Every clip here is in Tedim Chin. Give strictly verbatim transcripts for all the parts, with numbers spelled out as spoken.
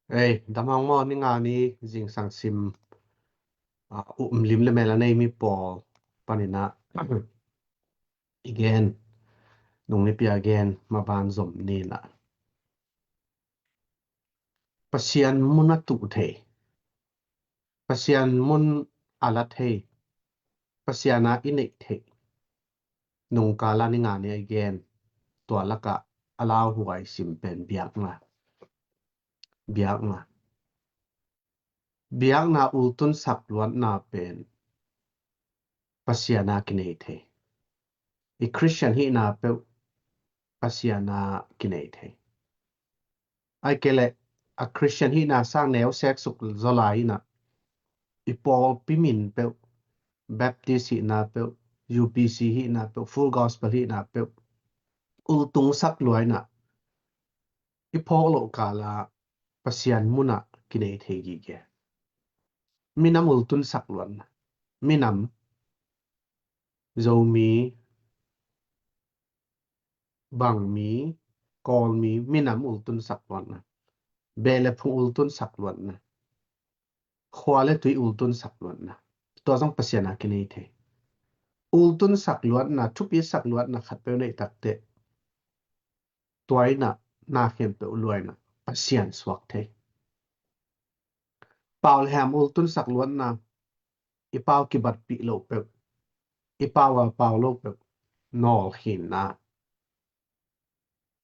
Ei, dam hang maw, ni nga ni zingsang sim, ah, um lim le mel a nei mi pawl panin ah i gen, nung nipi a gen maban zom ni in ah. Pasian mun a tuh thei, Pasian mun a la thei, Pasian a i neih thei, nungkal a ni nga ni a i gen, tua lakah a lauhuai sim pen biakna. Biakna. Biakna ultunsak luatna pen Pasian a kinei thei. I Khristian hihna peuh Pasian a kinei thei. Ai kei leh a Khristian hihna sang neu sek suk zaw lai in ah, i pawlpi min peuh, Baptist hihna peuh, U P C hihna peuh, Full Gospel hihna peuh, ultungsak lua in ah, i phawk loh kal ah Pasian mun ah kinei thei gige. Minam ultunsak luatna. Minam, Zomi, bangmi, Kawlmi, minam ultunsak luatna. Beh le phung ultunsak luatna. Khua le tui ultunsak luatna. Tua zong Pasian a kinei thei. Ultunsak luatna, thupisak luatna khatpeuh neih takteh, tua in ah na khempeuh lua in ah Pasian suak thei. Pau le ham ultunsak luatna, i pau kibatpih loh peuh, i pau a pau loh peuh, nawlkhinna.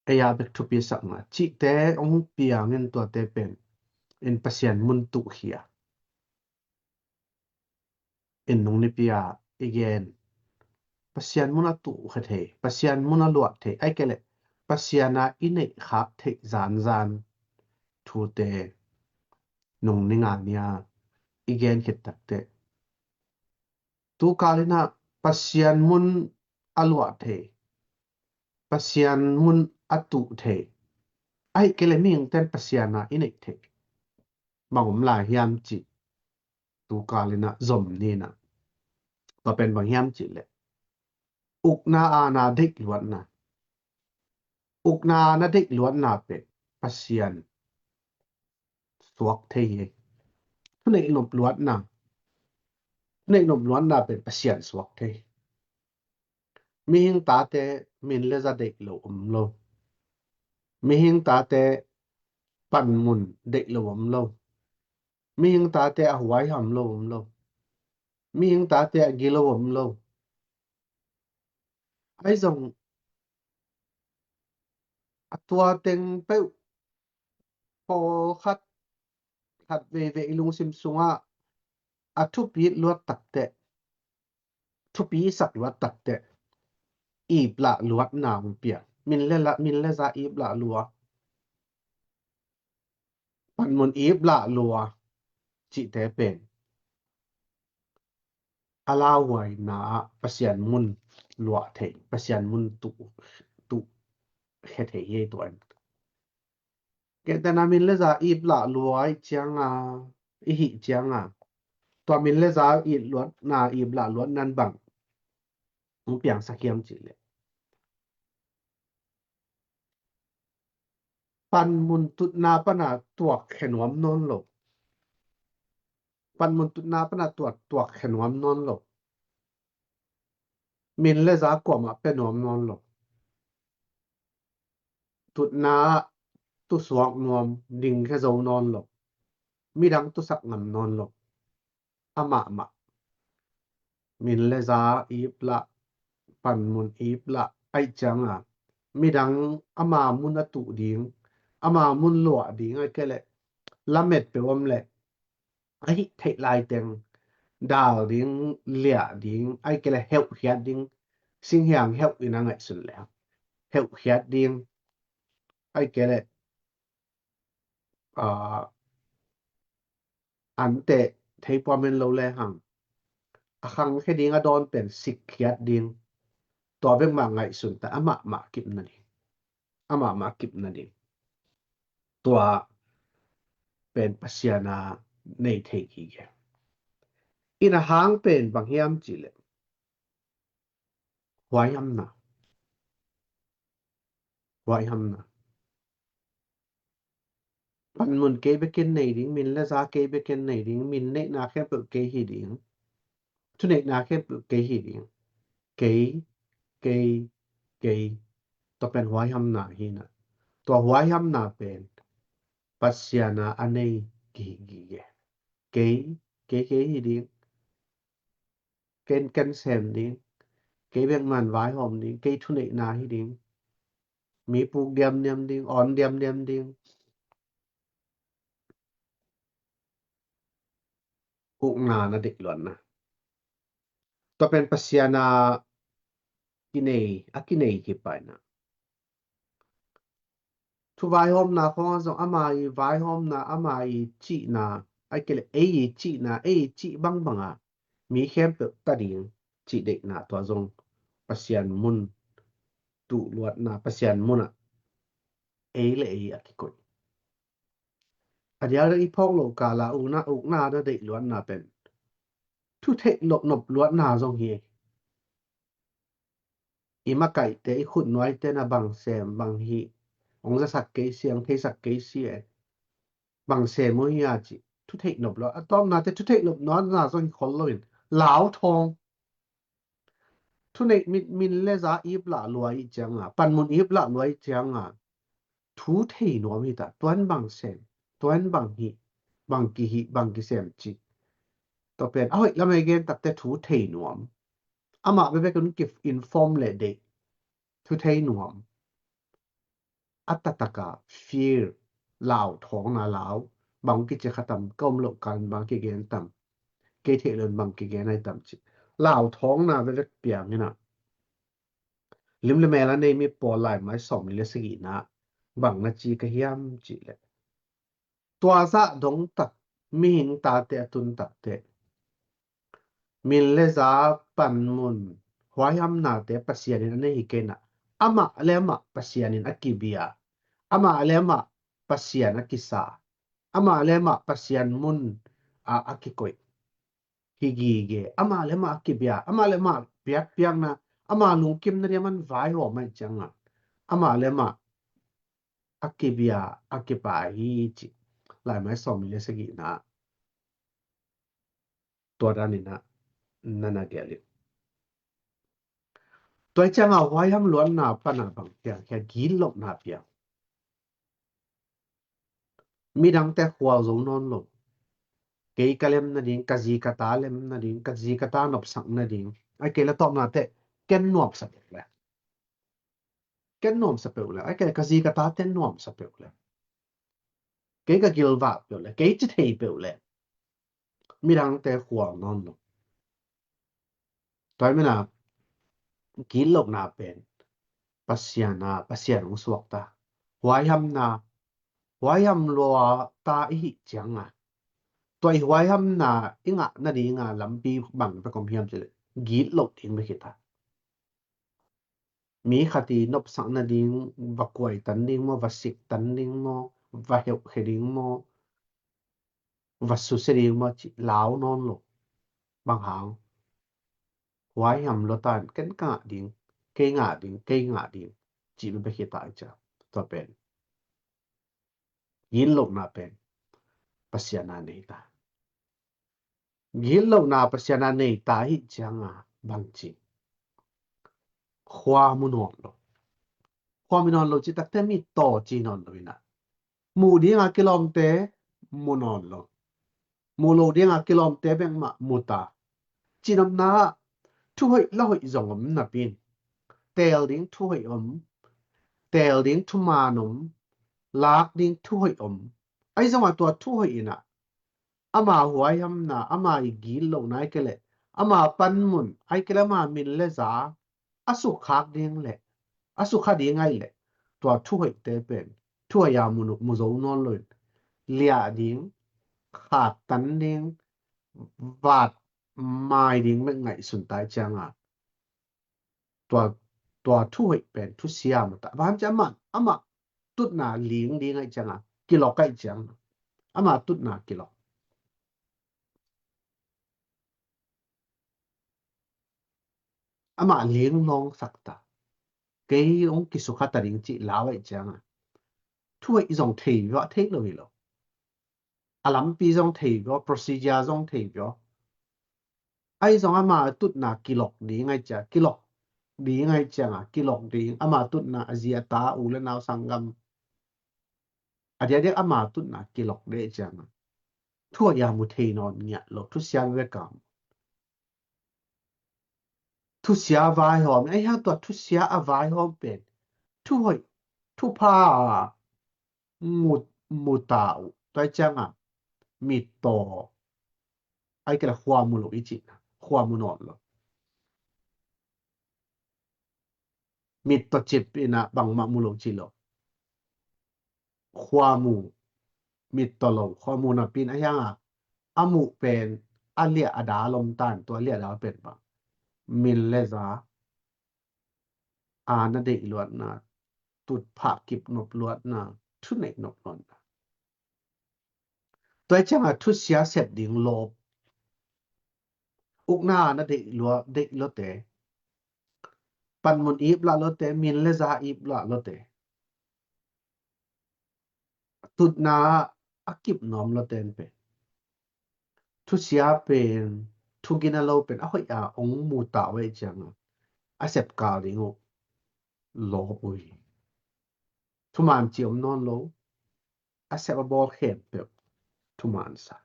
Ei a bek thupisakna cihte hong piang in, tuate pen in Pasian mun tuh hi a. In nung nipi a i gen, Pasian mun a tuh kha thei, Pasian mun a luah thei, ai kei leh Pasian a i neih khak theih zanzan thute nung ni nga ni a i gen khit takteh, tu kal in ah Pasian mun a luah thei, Pasian mun a tuh thei, ai kei leh mihingte'n Pasian a i neih theih bang om lai hiam cih tu kal in ah zom ni in ah. Tua pen bang hiam cih leh, ukna a na deih luatna. Ukna a na deih luatna pen Pasian suak thei hi. Thuneih nop luatna, thuneih nop luatna pen Pasian suak thei. Mihing tate min le za deih lo om lo. Mihing tate panmun deih lo om lo. Mihing tate a huai ham lo om lo. Mihing tate a gilo om lo. Ai zong a tua teng peuh pawlkhat, khat veivei i lungsim sungah a thupi luat takteh, thupisak luat takteh, iplah luatna hong piang. Min le la, min le za iplah lua, panmun iplah lua cihte pen a lauhuaina ah Pasian mun luah thei, Pasian mun tuh, tuh khe thei hi ei tua in. Kei tena min le za iplah lua i cianga, i hih cianga, tua min le za iplah luatna, iplah luatna in bang hong piangsak hiam cih leh, panmun tutna pana tuak khe nuam nawn lo. Panmun tutna pana tuak, tuak khe nuam nawn lo. Min le za kuamah pia nuam nawn lo. Tutna tusuak nuam, ding khe zo nawn lo. Midang tusak ngam nawn lo. Amahmah. Min le za iplah, panmun iplah, ai cianga midang ama mun a tuh ding, ama mun luah ding, ai kei leh lamet peuh om leh a hih theih lai teng dal ding, liah ding, ai kei leh heuhkhiat ding, singhiang heuh in a ngaihsun leh heuhkhiat ding, ai kei leh, ah, an teh thei puamin lo le hang a khangkhe ding a dawn pen sikkhiat ding, tua bek mah ngaihsun ta, amahmah kipna ding, amahmah kipna ding. Tua pen Pasian a nei thei gige. In a hang pen bang hiam cih leh, huaihamna. Huaihamna. Panmun kei bek in nei ding, min le za kei bek in nei ding, min neihna khempeuh kei hi ding, thuneihna khempeuh kei hi ding. Kei, kei, kei. Tua pen huaihamna hi na. Tua huaihamna pen Pasian a a nei kihi gige. Kei, kei, kei hi ding. Ken, ken sem ding. Kei bek man vaihawm ding. Kei thuneihna hi ding. Mi puk diamdiam ding, awn diamdiam ding. Ukna na deih luatna. Tua pen Pasian a kinei, a kinei hi pai na. Thu vaihawmna khawng ah zong ama i vaihawmna, ama i cihna, ai kei le ei i cihna, ei i cih bangbang a mi khempeuh ta ding cih deihna, tua zong Pasian mun, tuh luatna, Pasian mun ah ei le ei a kikoih. A diak i phawk loh kal a ukna, ukna na deih luatna pen thu theih nop, nop luatna zong hi. I makaihte, i khutnuaite na bang sem, bang hih, hong zasak kei si, hong theisak kei si e. Bang sem uh hi a cih thu theih nop luat. A tawpna te thu theih nop luatna zong hi khol lo in, lau thawng. Thuneih min, min le za ip lah lua i ciang a, panmun ip lah lua i ciang a, thu thei nuam hi ta. Tuan bang sem, tuan bang hih, bang kihih, bang kisem cih. Tua pen a hoih lam a i gen takte thu thei nuam. Amah bebek in ki inform le deih. Thu thei nuam. A taktak a fear, lau thawngna lau. Bang kici kha tam, ka om loh kal in bang kigen tam, kei theih loh in bang kigen ai tam cih lau thawngna vevek piang in a. Lim le mel a nei mi Paul, laimai sawmli le sagihna, bang na ci ka hiam cih leh, tua zah dong tak, mihing tate a tun takte, min le za, panmun, huaihamnate Pasian in a nei hi kei na. Amah le amah Pasian in a kibia, amah le amah Pasian a kisa, amah le amah Pasian mun a, a kikoih hi gige. Amah le amah a kibia, amah le amah piakpiakna, amah lungkimna dia man vaihawm ai ciang a, amah le amah a kibia, a kipai hi cih laimai sawmli le sagihna. Tua dan in a na na gelh in. Tua i ciang a huaiham luatna pan a bang piang, kia gitlohna piang. Midangte khual zo nawn lo. Kei ka lem nading, ka zi ka ta lem nading, ka zi ka ta nopsak nading, ai kei le tawpna te ken nuamsa peuh le. Ken nuamsa peuh le, ai kei ka zi ka tate nuamsa peuh le. Kei ka gilvah peuh le, kei ci thei peuh le. Midangte khual nawn lo. Tua hi mena, gitlohna pen Pasian a, Pasian hong suakta. Huaihamna, huaiham lua ta i hih ciang a, tua i huaihamna i ngah nading a lampi bang bek om hiam cih leh gitloh ding bek hi ta. Mi khat i nopsak nading, va kuai tan ding maw, va sik tan ding maw, va heuhkhe ding maw, va susia ding maw cih lau nawn lo. Bang hang? Huaiham lua ta in ken ka ngah ding, kei ngah ding, kei ngah ding cih bek hi ta i ciang. Tua pen gitlohna pen Pasian a nei ta. Gitlohna Pasian a nei ta hi ciang a bang ci? Khua mu nawn lo. Khua mu nawn lo cih takte mi taw ci nawn lo in a, muh ding a kilawmte mu nawn lo. Muh loh ding a kilawmte bek mah mu ta. Cinopna ah thuhoih lahoih zong om napi in, teel ding thuhoih om, teel ding thuman om, lak ding thuhoih om. Ahi zongin tua thuhoih in a, ama huaihamna, ama i gitlohna, ai kei leh ama panmun, ai kei leh ama min le za a sukkhak ding leh, a sukha ding ai leh, tua thuhoihte pen thuhoih a mu, mu zo nawn lo in, liah ding, khat tan ding, vat mai ding bek ngaihsun ta i ciang a, tua, tua thuhoih pen thusia mu ta. Bang hang hiam cih leh amah, amah tutna ling ding ai ciang a, kilok ai ciang a, ama tutna kilok. Amah ling lawngsak ta. Kei hong kisukha ta ding cih lau ai ciang a, thuhoih zong thei vua thei lo hi lo. A lampi zong thei vio, procedure zong thei vio. Ahi zong ama tutna kilok ding ahi ciang, kilok ding ahi ciang a, kilok ding ama tutna a zi a ta u le nau sanggam. A diakdiak ama tutna kilok ding ahi ciang a. Thu a ia mu thei nawn ngiat lo, thusia vek a. Thusia a vaihawm, ahi hang tua thusia a vaihawm pen. Thu hoih, thupha mu, mu ta uh. Tua ahi ciang a, mittaw. Ahi kei leh khua mu lo i cihna, khua mu nawn lo. Mittaw cip in a bangmah mu lo ci lo. Khua mu, mittaw lo, khua mu napi in ahi hang a, a muh pen, a liah a dal om tan, tua liah dal pen bang. Min le za, a na deih luatna, tutphah kip nop luatna, thuneih nop luatna. Tua ahi ciang a thusia sep ding lawp. Ukna a na deih lua, deih luate. Panmun ip lah luate, min le za ip lah luate. Tutna a kip nuam luate pen. Thusia pen, thugin a lo pen, a hoih a ong mu ta uh ahi ciang a. A sep kal ding uh. Lawp uh hi. Thuman ci om nawn lo. A sep a bawl khempeuh thuman sa.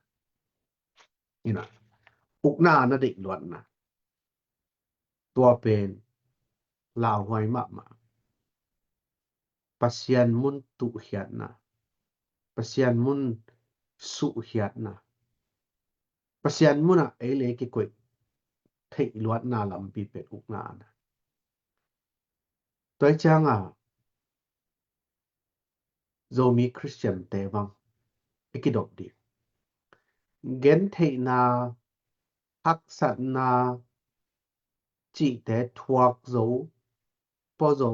Ina, ukna na deih luatna. Tua pen lauhuai mahmah. Pasian mun tuhkhiatna. Pasian mun suhkhiatna. Pasian mun ah ei le ei kikoih theih luatna lampi pen ukna na. Tua ahi ciang a, Zomi Khristiante bang i kidop ding. Gentheihna, haksatna, cihte thuak zo, pua zo,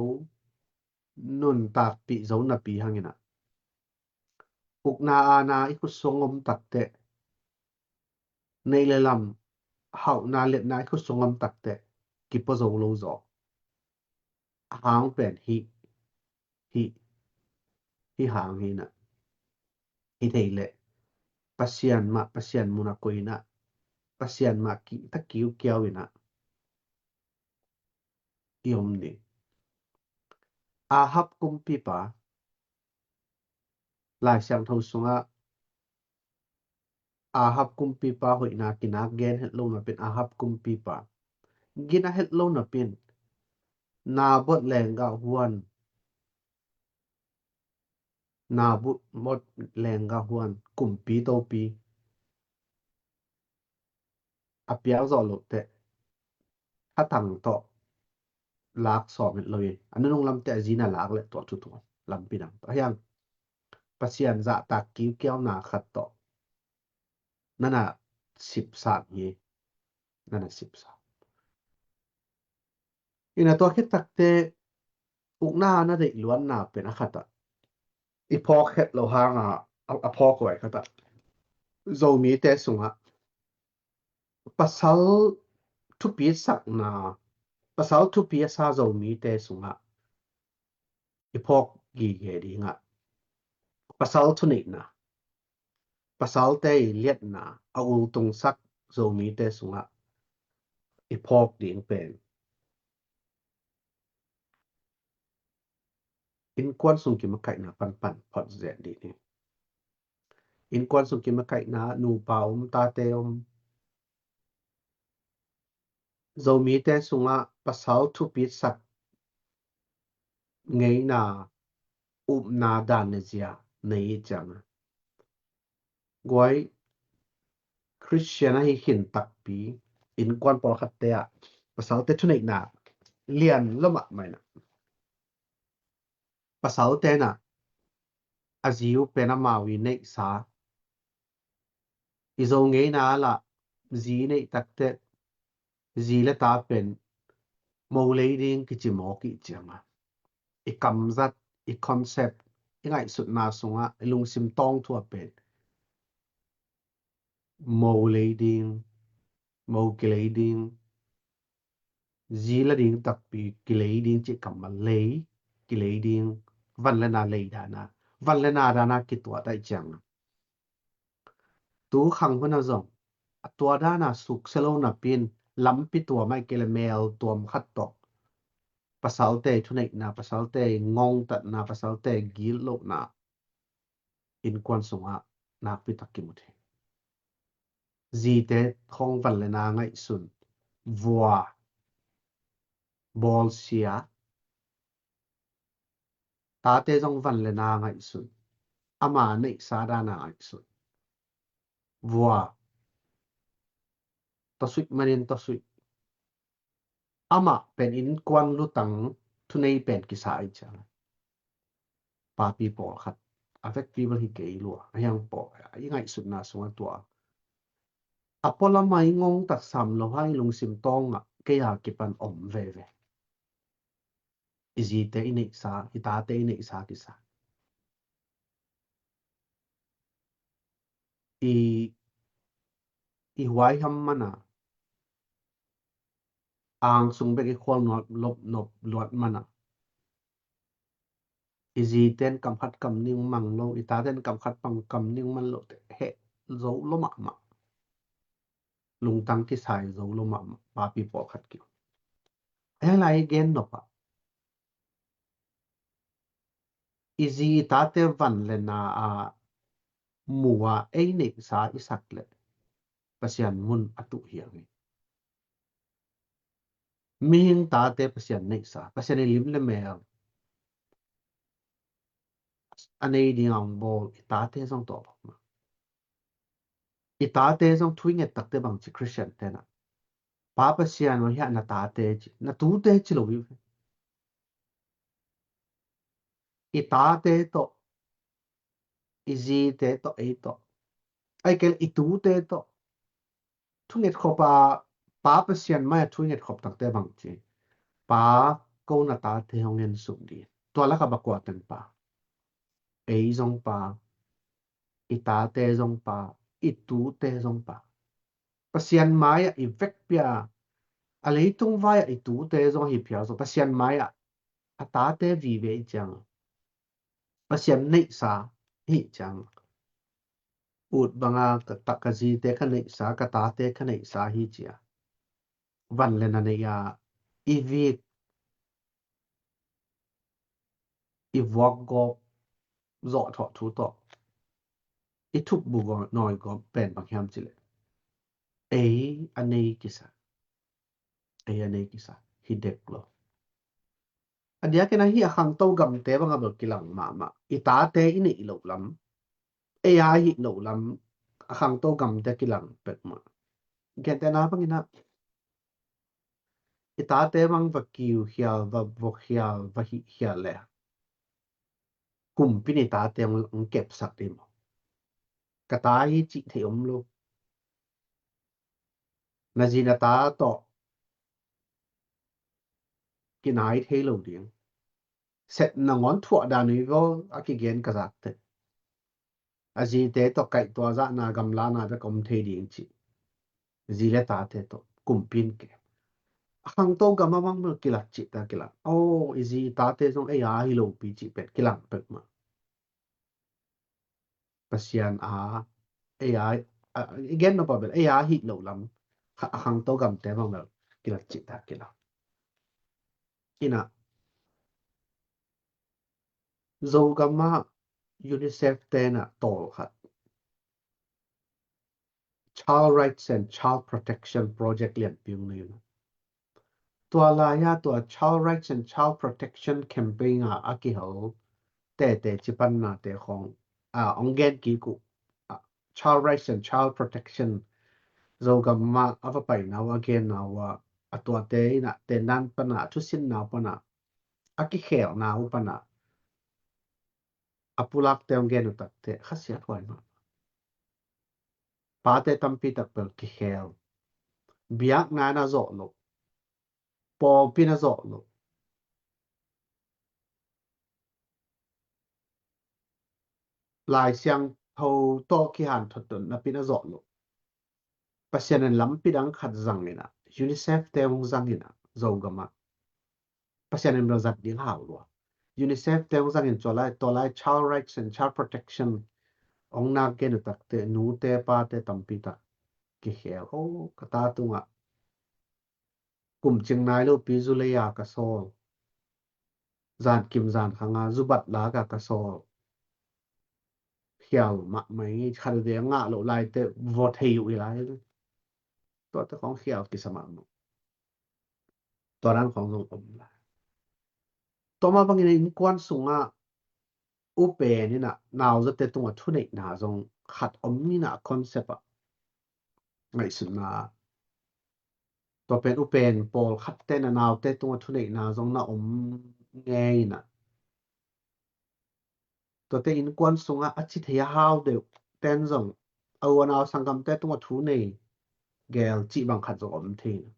nuntakpih zo napi hang in a. Ukna aana i khut sung om takteh, neih le lam, hauhna liatna i khut sung om takteh, kipua zo lo zaw. A hang pen hih, hih, hih hang hi na. Hi thei leh, Pasian mah, Pasian mun a koih in a, Pasian mah kihta kiukiau in a i om ding. Ahab kumpipa, Lai Siangtho sungah Ahab kumpipa hoihna kinak gen het lo napi in Ahab kumpipa gina het lo napi in Naboth lenggah huan, Naboth lenggah huan kumpi topi a piak zawh loh teh, a tang tawh lak sawm het lo hi. A nunung lam teh a zi na lak leh tua thu tua lampi dang. Ahi hang Pasian zahtak kiukiauna khat tawh na na sipsam hi. Na na sipsam. Ina tua khit takteh ukna na deih luatna pen a khat ah i phawk het lo hang a, a, a phawk huai khat ah Zomite sungah pasal thupi sakna, pasal thupi a sa Zomite sungah i phawk gige ding ah pasal thuneihna, pasalte i liatna a ultungsak Zomite sungah i phawk ding pen innkuan sung kimakaihna panpan phot zet dih ni. Innkuan sung kimakaihna, nupa om, tate om, Zomite sungah pasal thupitsak ngeina, upna, dan le zia nei i ciang a, guai Khristian ahi khin takpi innkuan pawlkhatte ah pasalte thuneihna lian lo mahmah in ah, pasalte in ah a zi uh pen amau i neihsa, i Zo ngeina lah zi neih takteh zi le ta pen mo lei ding kici mawk i ciang a, i kamzat, i concept, i ngaihsutna sungah i lungsim tawngthua pen mo lei ding, mo kilei ding, zi la ding takpi kilei ding cih kammal lei, kilei ding, van le na lei dan a, van le na dan a kituat ahih ciang a, Tu khang hun a zong a tua dana suksia lo napi-in lampi tuam ahih kei leh mel tuam khat tawh pasalte thuneihna, pasalte ngongtatna, pasalte gitlohna innkuan sungah nakpi tak kimu thei. Zite khawng van le na ngaihsun, vua, bawlsia, tate zong van le na ngaihsun, ama neihsa dana ngaihsun, vua, tawsuih manin tawsuih. Amah pen innkuan lutang thunei pen kisa ahih ciang, papi pawlkhat a vekpi bel hi kei lua, a hiang pawl i ngaihsutna sungah tua a pualam a i ngongtat sam lo hang i lungsim tawngah kei a kipan om veve. I zite i neihsa, i tate i neihsa kisa. I, i huaiham mana, angsung bek i khual nop, lop nop luat mana, i ziten kam khat kam nih mang lo, i taten kam khat kam nih mang lo te heh zo lo mahmah. Lungtang kisai zo lo mahmah, papi pawlkhat kiu. A hiang lai i gen nop ah, i zi i tate van le na a mu a ei neihsa i sak leh Pasian mun a tuh hi a ngei. Mihing tate Pasian neihsa, Pasian i lim le mel a nei ding a hong bawl i tate zong tawh bang mah. I tate zong thu i nget takte bang ci Khristian tenah, Pa Pasian aw, hiah na tate ci, na tute ci lo hi ve. I tate tawh, i zite tawh, ei tawh, ahih kei leh i tute tawh thunget khop a, Pa Pasian mai-ah thunget khop takte bang ci, Pa, ko na tate hong en suk dih. Tua lakah bang kua teng pa? Ei zong pa, i tate zong pa, i tute zong pa. Pasian mai-ah i vekpi a, a leitung vai-ah i tute zong ahi phial zong Pasian mai-ah a tate vive i ciang, Pasian neihsa hi ciang, ut banga ka, ka, ka zite ka neihsa, ka tate ka neihsa hi cia van le na nei a i vik, i vuak gawp, zawhthawh thu tawh i thupbu nawi gawp pen bang hiam cileh, ei a nei kisa, ei a nei kisa hi dek lo. A diakin ahi a khangto gamte bang a bel kilang mahmah. I tate i neih loh lam, ei a hih loh lam, a khangto gamte kilang pek mah. Gentehna bangin ah, i tate bang va kiu khial, va vok khial, va hih khial le kumpi in i tate hong, hong kepsak ding maw? Ka ta hi cih theih om lo. Na zi na ta tawh kinai thei lo ding. Sep nangawn thuah dan uh hi vaw a kigen ka zak teh. A zite tawh kaihtuah zahna, gamlana bek om thei ding cih. Zi le tate tawh kumpi in ke. A khangto gam a bang bel kilat cih ta kilang. Aw, i zi i tate zong ei a hi lopi cih pen kilang pek mah. Pasian a, ei a, a, i gen nop a bel ei a hih loh lam, kha-, a khangto gamte bang bel kilat cih ta kilang. Ina, Zogam ah UNICEF te na tawl khat, Child Rights and Child Protection Project lianpi ung nei uh. Tua lai-a tua Child Rights and Child Protection Campaign a a kihel tete cipannate khawng a ong gen kik uh. A, Child Rights and Child Protection Zogam ah a va paina uh, a genna uh a, a tuate in a tendan pana, a thusinna uh pana, a kikhelna uh pana a pulakte ong gen uh takte khasiat huai mah. Pate tampi tak bel kikhel. Biakna in a zawh loh. Pawlpi in a zawh loh. Lai Siangtho tawh kihanthawn napi in a zawh loh. Pasian in lampi dang khat zang in a, UNICEF te hong zang in a, Zogam ah. Pasian in bel zat ding hau lua. UNICEF te hong zang in tua lai, tua lai Child Rights and Child Protection hong nak gen uh takteh nute pate tampi tak kikhel. O, ka ta tungah kum cing nai lopi zu lei-a ka sawl. Zan kim zan khanga zu bat laka ka sawl. Khial mahmah i khat veve ngah loh laite vua thei uh i lai. Tuate khong khial kisa mahmah. Tua dan khong zong om lai. Tua mah bangin innkuan sungah upen inah nauzate tungah thuneihna zong khat om inah concept ah ngaihsutna. Tua pen upen pawlkhatte na naute tungah thuneihna zong na om ngei inah. Tuate innkuan sungah a ci thei a hau deuh ten zong a u a nau sanggamte tungah thu nei gel cih bang khat zong om thei inah.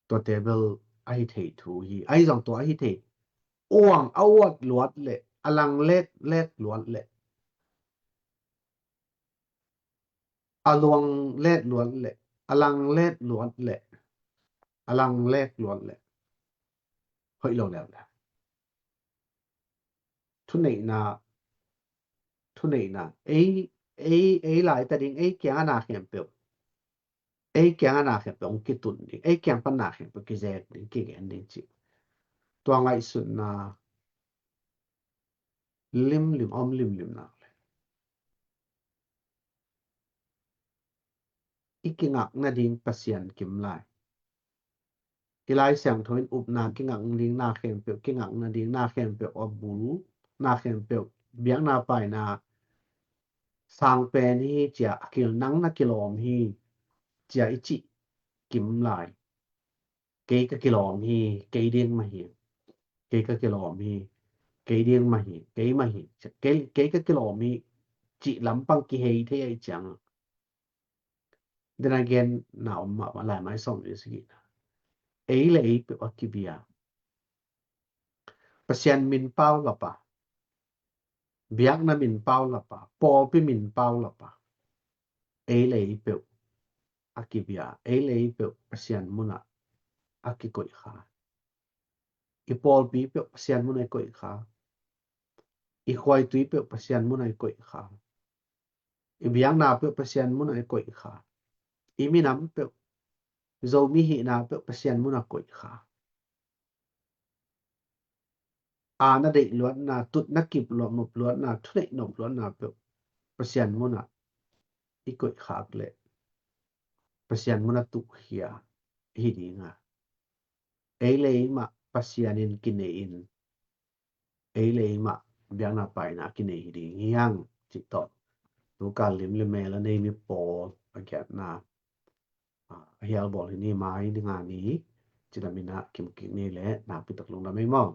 Tuate bel ahi thei thu hi. Ahi zong tua ahi thei. Uang a uat luat leh a lang lek lek luat leh a luang let luat leh a lang let luat leh a lang lek luat leh hoih lo leuleu. Thuneihna, thuneihna ei, ei, ei laita ding, ei kianga na khempeuh, ei kianga na khempeuh hong kitun ding, ei kiang pan na khempeuh kizek ding, kigen ding cih tua ngaihsutna limlim om limlim nak le i kingak nading Pasian kim lai. I Lai Siangtho in upna kingak ding na khempeuh, kingak nading na khempeuh a bul, na khempeuh biakna paina sang pen hi cia a kil nang na kilawm hi cia i cih kim lai. Kei ka kilawm hi, kei ding mah hi. Kei ka kilawm hi, kei ding mah hi, kei mah hi. Kei, kei ka kilawm hi cih lampang kihei thei ahih ciangin. Then again, na om mah lai mai sawm le sagihna. Ei le ei peuh a kibia. Pasian min paulapa, biakna min paulapa, pawlpi min paulapa. Ei le ei peuh a kibia, ei le ei peuh Pasian munah a kikoih kha. I pawlpi peuh Pasian munah i koih kha. I khuaitui peuh Pasian munah i koih kha. I biakna peuh Pasian munah i koih kha. I minam peuh, Zomi hihna peuh Pasian munah koih kha. A na deih luatna, tut na kip luat, nop luatna, thuneih nop luatna peuh Pasian munah i koih khak leh Pasian munah tuhkhia hi dinga. Ei le ei mah Pasian in kinei in, ei le ei mah biakna paina kinei hi ding hi hang cih tawh. Tuka lim le mel a nei mi pawl a giatna a hial bawl hi ni mai dinga ni. Cidam inah kimkik ni le nakpi tak lungdam ei maw.